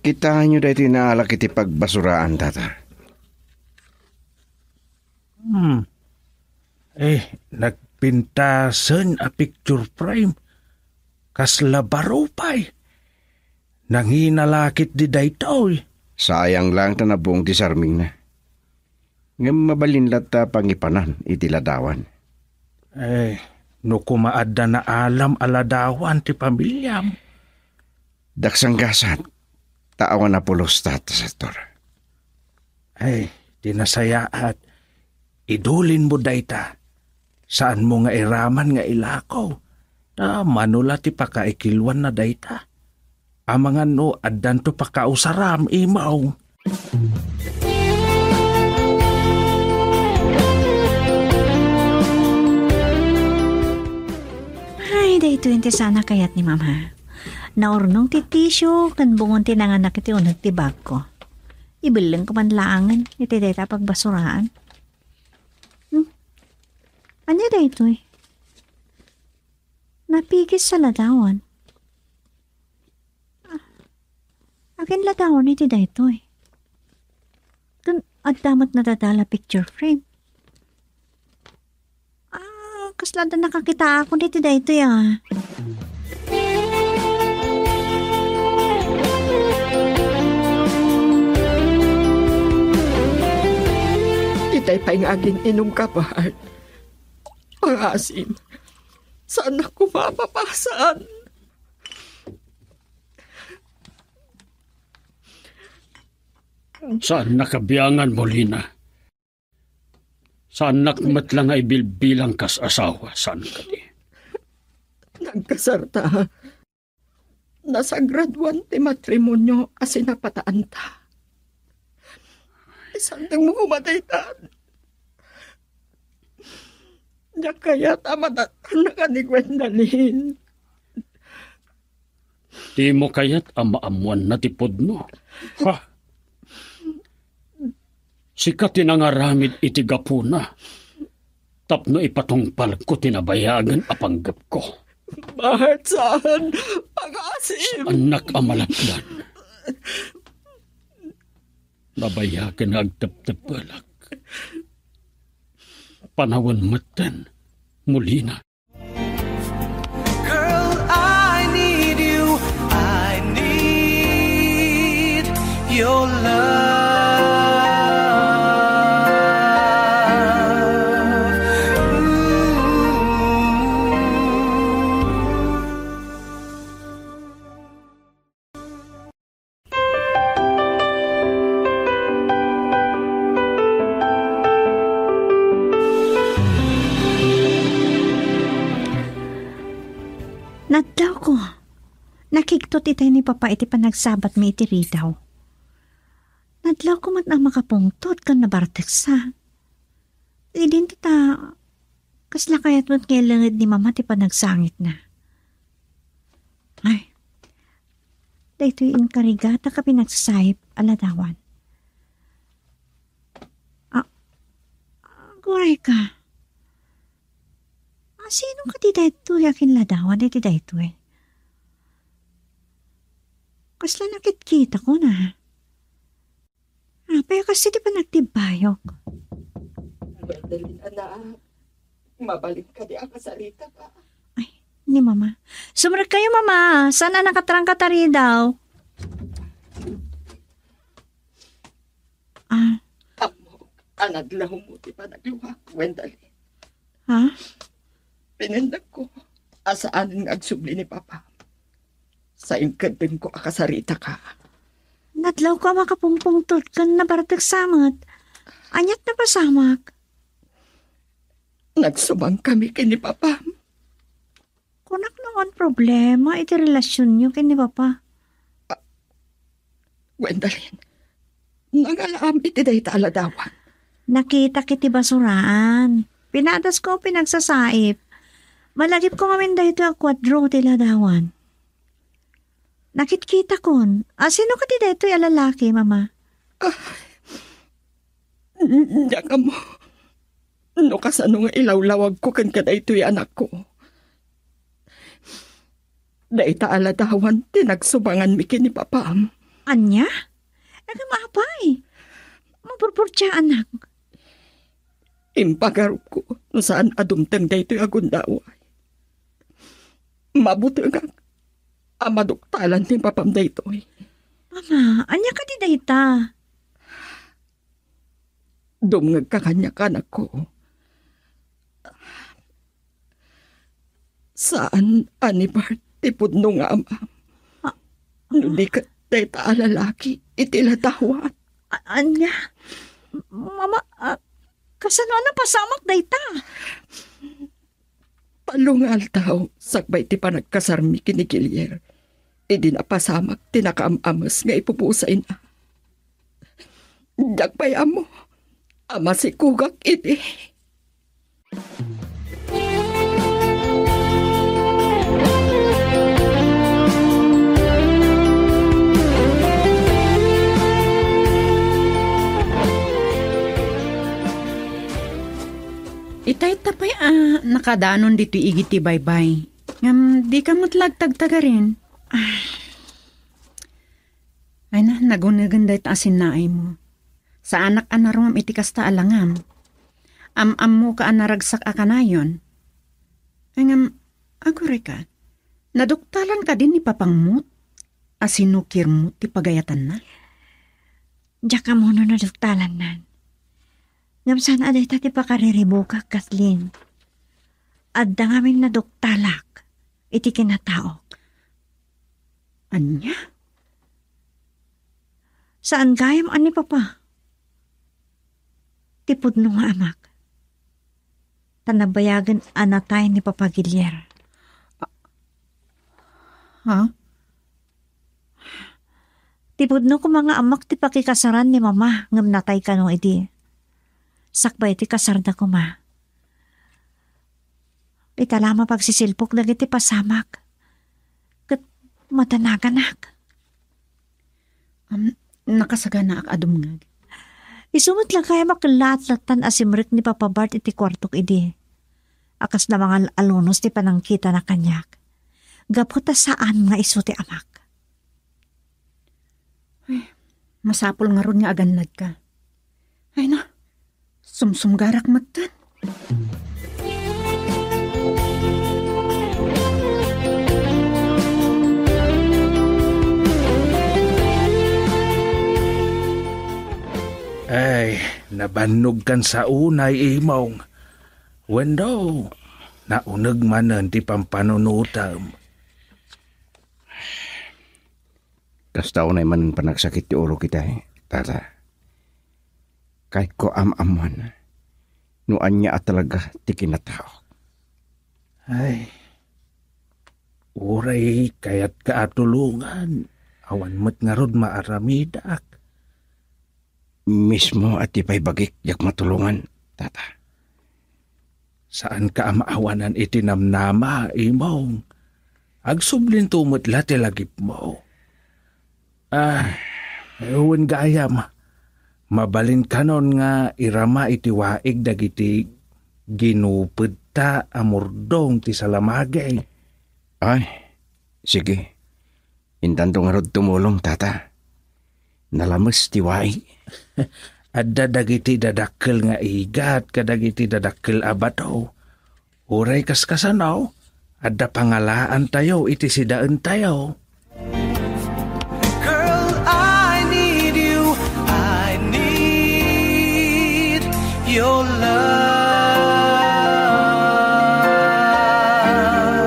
Kitaenyo daytoy naalak iti pagbasuraan, Tata. Hmm. Eh, nagpintasen a picture frame. Kasla baro pay. Nangina la ketdi daytoy. Sayang laeng ta nabuong ti sarmingna. Ngem mabalin latta pangipanan iti ladawan. Eh, no koma adda naalam a ladawan ti pamiliam. Daksang gasat, ta awan a pulos ta, Pastor. Ay, ti nasayaat, idulinmo dayta. Saanmo nga iraman nga ilako. Ta mano la ti pakaikiluanna dayta. Amangan no addanto pakausaram, imaw. Ay, daytoy ti saan a kayat ni Mama. Naurnong ti tissue ken bungon ti nanganak iti uneg ti bagko. Ibellengko man laengen iti dayta a pagbasuraan. Hmm? Ania daytoy? Napigis a ladawan. Ah, akin ladawan iti daytoy? Ken adda met nadadala picture frame. Ah, kasla adda nakakitaakon iti daytoy, ah. Itay pay nga agin-inumka, Bart. Pangasim. Saannak koma a papasan. Saannak a biangan, Molina. Saannak met la nga ibilbilang kas asawa, saan kadi? Nagkasarta. nasagraduan ti matrimonio a sinapataanta. Isardengmo koma dayta. Diak kayat a madattanna ken ni Gwendalyn. Dimo kayat a maammoanna ti pudno? Ha? Sika ti nangaramid iti gapuna tapno ipatungpalko ti nabayagen a panggepko. Bakit saan? Pag-asim! Saannak a malapdan. Nabayagen nga agteptepelak. Panawen metten, Molina. Girl, I need you. I need your love. Ooh. Nadlawko. Nakigtot itay ni Papa iti panagsabatmi iti ridaw. Nadlawko met a makapungtot ken nabarteksa. Idinto ta, kasla kayat met nga ilenged ni Mama ti panagsangitna. Ay, daytoy inkarigata ka pinagsasayop a ladawan. Ah, aguray ka. Ah, sino ka ti daytoy a kinladawan iti daytoy? Kasla nakitkitakon a. Apay a kas iti panagtibbayok? Gwendalyn, anak, mabalin kadi a kasarita ka? Ay, ni Mama. Sumrek kayo, Mama. Saan a nakatrangka ta ridaw? Ah. Ammok a nadlawmo ti panagluha, Gwendalyn. Ha? Pinindagko a saanen nga agsubli ni Papa. Sa inkeddengko a kasarita ka. Nadlawko a makapungpungtot ken nabarteksa met. Aniat napasamak? Nagsubangkami ken ni Papam. Kunak no awan problema iti relasionyo ken ni Papa. Ah, Gwendalyn, nangalaam iti dayta a ladawan. Nakitak iti basuraan. Pinadasko a pinagsasaip. Malagipko ngamin daytoy a kuadro ti ladawan. Nakitkitakon. A, sino kadi daytoy a lalaki, Mama? Ah, diak ammo no kasano nga ilawlawagko ken kadaytoy a anakko. Dayta a ladawan ti nagsubanganmi ken ni Papam. Ania? Ngem apay? Mapurpurtiaanak. Impagarupko no saan a dumteng daytoy a gundaway. Mabutengak a maduktalan ni Papam daytoy. Mama, ania kadi dayta? Dumngegka kaniak, anakko. Saan a ni Bart ti pudno nga amam. Ah. No di ket dayta a lalaki iti ladawan. A-, ania? Mama, ah, kasano a napasamak dayta? Tallo nga aldaw sakbay ti panagkasarmi ken ni Guillier, idi napasamak ti nakaam-ames nga ipupusayna. Diak pay ammo a masikogak idi. Itay ta pay a nakadanon ditoy igid ti baybay. Ngem dika met la agtagtagarin. Ah. Ay na, nagunegen dayta a sinnaaymo. Saanak a naruam iti kasta a langam. Am-ammoka a naragsak a kanayon. Ay ngem, agurayka, naduktalan kadi ni Papangmo a sinukirmo ti pagayatanna? Diak ammo no naduktalannan. Ngem saan a dayta ti pakariribukak, Kathleen. Adda ngamin naduktalak iti kinataok. Ania? Saan gayam a ni Papa ti pudno nga amak. Ta nabayagen a natay ni Papa Guillier. Ha? Ti pudno koma nga ammak ti pakikasaran ni Mama ngem natay kano idi. Sakbay ti kasarda koma, ita la mapagsisilpok dagiti pasamak ket madanaganak. Am, nakasaganaak a dumngeg. Isu met la gayam a kellaat lattan a simrek ni Papa Bart iti kuartok idi a kasla mangal-alunos ti panangkitana kaniak gapu ta saan nga isu ti amak. Ay, masapul ngarud nga agannadka. Ay na, sumsumgarak metten. Ay, nabannog kan sa unay, Imong. Wenno, nauneg manen ti pampanunotem. Kasta unay manen panagsakit ti ulo kita, eh, tata. Kayatko am-ammoan no ania a talaga ti kinataok. Ay, uray kayatka a tulongan, awan met ngarud maaramidak. Mismo a ti pay bagik diak matulongan, tata. Saanka a maawanan iti namnama, Imong. Agsublinto met la ti lagipmo. Ah, wen gayam, mabalin kanon nga irama iti waig dagiti ginupedta a murdong ti salamagi. Ay, sige. Intanto ngarud tumulong, tata. Nalames ti waig. Adda dagiti dadakkel nga igat kadagiti dadakkel a bato. Uray kaskasano, adda pangalaantayo iti sidaentayo. Girl, I need you. I need your love. Ooh.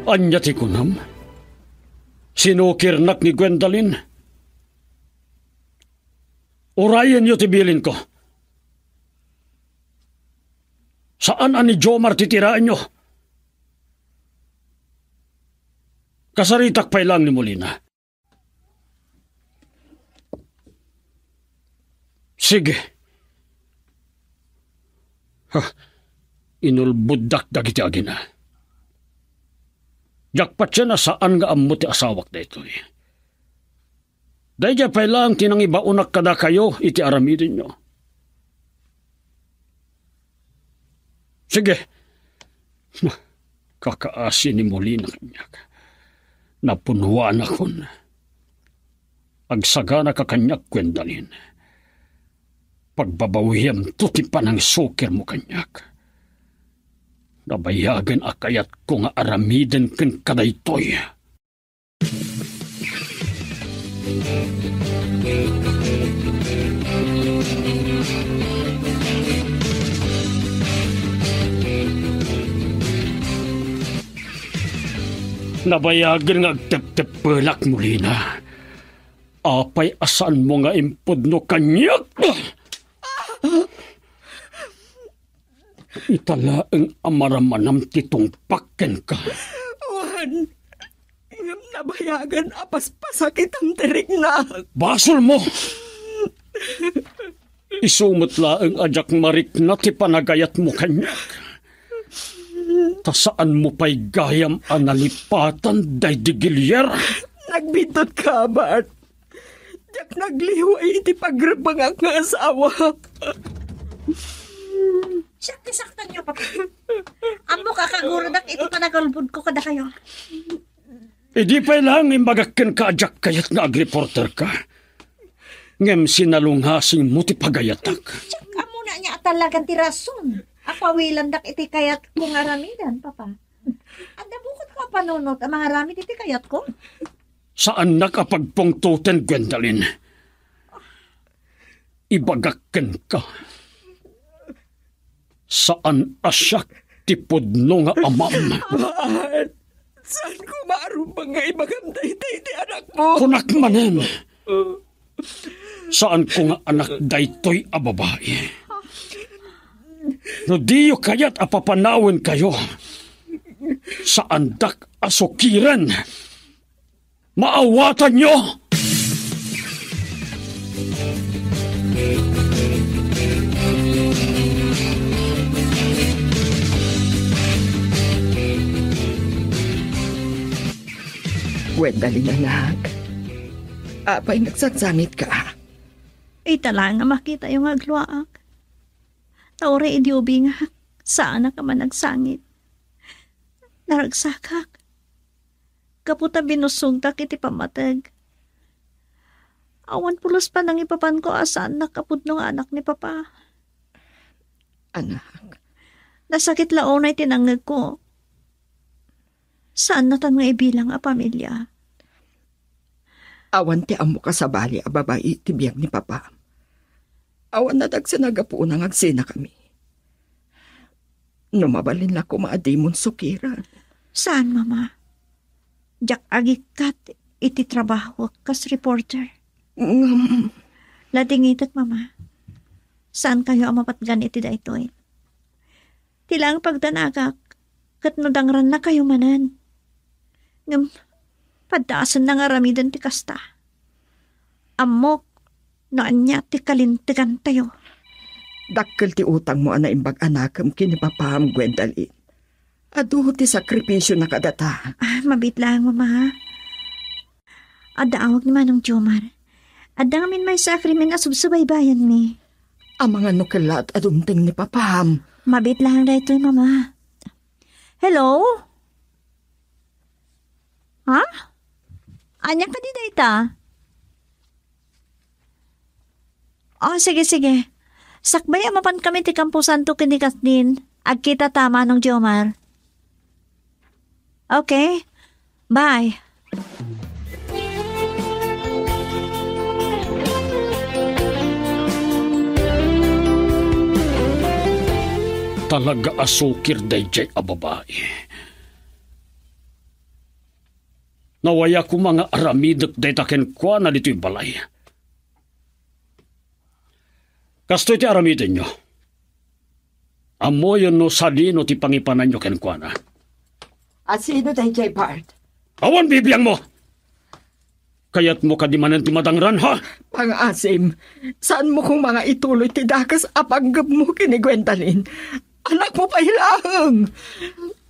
Ania ti kunam? Sinukirnak ni Gwendalyn? Urayenyo ti bilinko. Saan a ni Jomar ti tiraenyo. Kasaritak pay laeng ni Molina. Sige. Ha, inulboddak dagiti agina. Diak patien a saan nga ammo ti asawak daytoy. Daydiay pay laeng ti nangibaonak kadakayo iti aramidenyo. Sige. Kakaasi ni Molina kaniak. Napunwanakon. Agsaganaka kaniak, Gwendalyn. Pagbabawihemto ti panangsukirmo kaniak. Nabayagen a kayatko nga aramiden kenka daytoy. Nabayagen nga agtepteppelak, Molina. Apay a saanmo nga impudno kaniak? Ita laeng a maramanam ti tungpak kenka. Wen, ngem nabayagen a paspasakitam ti riknak. Basolmo! Isu met laeng a diak marikna ti panagayatmo kaniak. Ta saanmo pay gayam a nalipatan daydi Gilier. Nagbiddut ka, Bart. Diak nagliway iti pagrebbengak nga asawa. Siak ti saktanyo, Papa. Ammok a kagurodak iti panagulbodko kadakayo. Idi pay laeng imbagak kenka a diak kayat nga agreporterka, ngem sinalungasingmo ti pagayatak. Siak ammona ania a talagan ti rason a pawilandak iti kayatko nga aramiden, Papa. Adda bukotko a panunot a mangaramid iti kayatko? Saannak a pagpungtoten, Gwendalyn. Ibagak kenka, saan a siak ti pudno nga amam. Aman, Saan ko maarupang nga ibagam dayta iti anakmo? Kunak manen, saanko nga anak daytoy a babai. No diyo kayat a papanawenkayo, saandak a sukiren. Maawatanyo! Gwendalyn, anak. Apay nagsangsangit ka? Ita laeng a makitayo nga agluaak. Ta uray idi ubingak, saanak a managsangit. Naragsakak. Gapu ta binusogdak iti pammateg. Awan pulos panangibabanko a saannak a pudno nga anak ni Papa. Anak. Nasakit la unay ti nangngegko. Saannatan nga ibilang a pamilia. Awan ti ammok a sabali a babai iti biag ni Papa. Awan nadagsen a gapuna nga agsinakami. No mabalin la koma a dimon sukiren. Saan, Mama? Diak agikkat iti trabahok kas reporter. Ngem, ladingitek, Mama. Saankayo a mapatgan iti daytoy. Ti laeng pagdanagak, ket no dangrannakayo manen. Ngem, paddaasenna nga aramiden ti kasta. Ammok no ania ti kalintegantayo. Dakkel ti utangmo a naimbag a nakem ken ni Papam, Gwendalyn. Adu ti sakripisiona kadata. Ah, mabiit laeng, Mama. Adda awag ni Manong Jomar. Adda ngamin maysa a krimen a subsubaybayanmi. Amangan no kellaat a dumteng ni Papam. Mabiit laeng daytoy, Mama. Hello? Ha? Ania kadi dayta? Oh, sige, sige. Sakbay a mapankami ti Camposanto ken ni Kathleen. Agkitata, Manong Jomar. Okay. Bye. Talaga a sukir daydiay a babai. Nawaya koma nga aramidek dayta kenkuana ditoy balay. Kastoy ti aramidenyo. Ammoyo no sadino ti pangipananyo kenkuana. A sino daydiay, Bart? Awan bibiangmo! Kayatmo kadi manen ti madangran, ha? Pangaasim, saanmo koma nga ituloy ti dakes a panggepmo ken ni Gwendalyn. Anakmo pay laeng!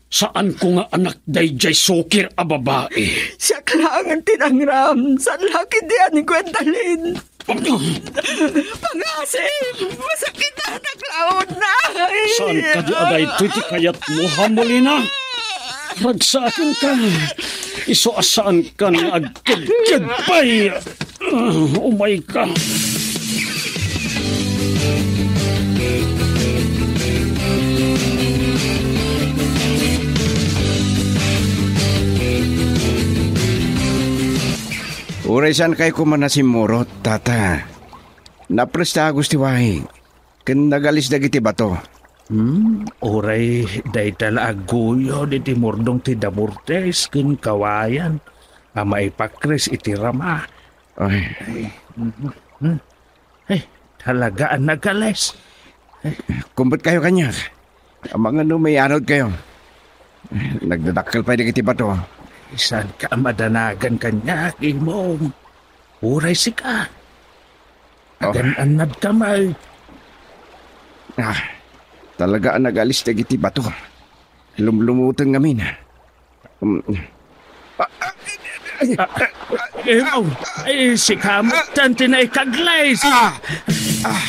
Saanko nga anak daydiay sukir a babai. Siak laengen ti nangram, saan la ketdi a ni Gwendalyn. Pangaasim! Masakitanak laeng, nay! Saan kadi a daytoy ti kayatmo, ha, Molina? Ragsakenka. Isu a saankan nga agkedked pay. Ah, umayka. Uray saan kayo koma nasimmurot, Tata. Napresta Agos ti wahig, ken nagalis dagiti bato. Hmm, uray dayta la agguyod iti murdong ti damurtes ken kawayan a maipakris iti rama. Ay. Ay, mhm, hmm. Ay, talaga a nagalis. Kumbet kayo kaniak. Amangan no mayanud kayo. Nagdadakkel pay dagiti bato. Saanka a madanagan kaniak, Imong? Uray sika. Oh. Agan-annadka met. Ah, talaga a nagalis dagiti bato. Lumlumuten ngamin. Um, ah, ah, eh, oh, eh, sika met ti naikaglis. Ah! Ah!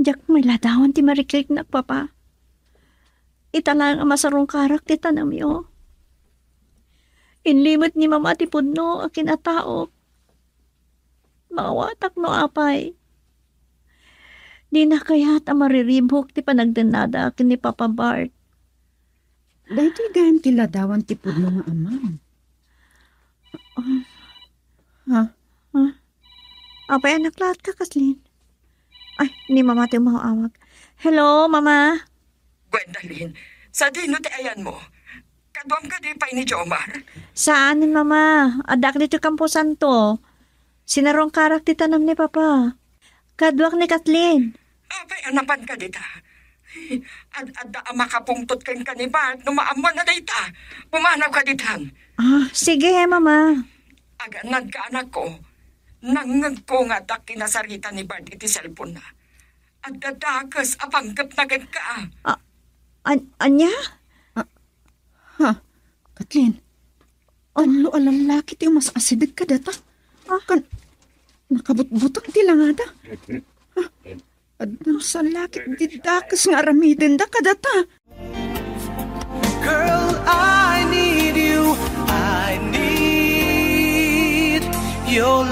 Diak met ladawan ti marikriknak, Papa. Ita laeng a masarungkarak ti tanemyo. Inlimet ni Mama ti pudno a kinataok. Maawatak no apay. Dina kayat a mariribuk ti panagdennada ken ni Papa Bart. Daytoy gayam ti ladawan ti pudno nga amam. Ah, ha? Ah. Apay, anak, laat ka, Kathleen? Ay, ni Mama ti umaw-awag. Hello, Mama? Gwendolyn, sadino ti ayanmo? Kaduam kadi pay ni Jomar? Saanen, Mama. Addaak ditoy Camposanto. Sinaruan karak ti tanem ni Papa. Kaduak ni Kathleen. Apay a napan ka dita? Ad-adda a makapungtot kenka ni Bart no maammoan a dayta. Pumanaw ka ditan. Ah, sige, Mama. Agannad ka, anakko. Nangngegko nga adda kinasarita ni Bart iti cellphone-na. Adda dakes a panggepna kenka. Ah, an-, anya? Ha, Kathleen, tallo a lallaki ti umas-asideg kadata. Ah. Kan, nakabutbutang ti langada. Ha, adda salakit ti dakes nga aramidenda kadata. Girl, I need you. I need your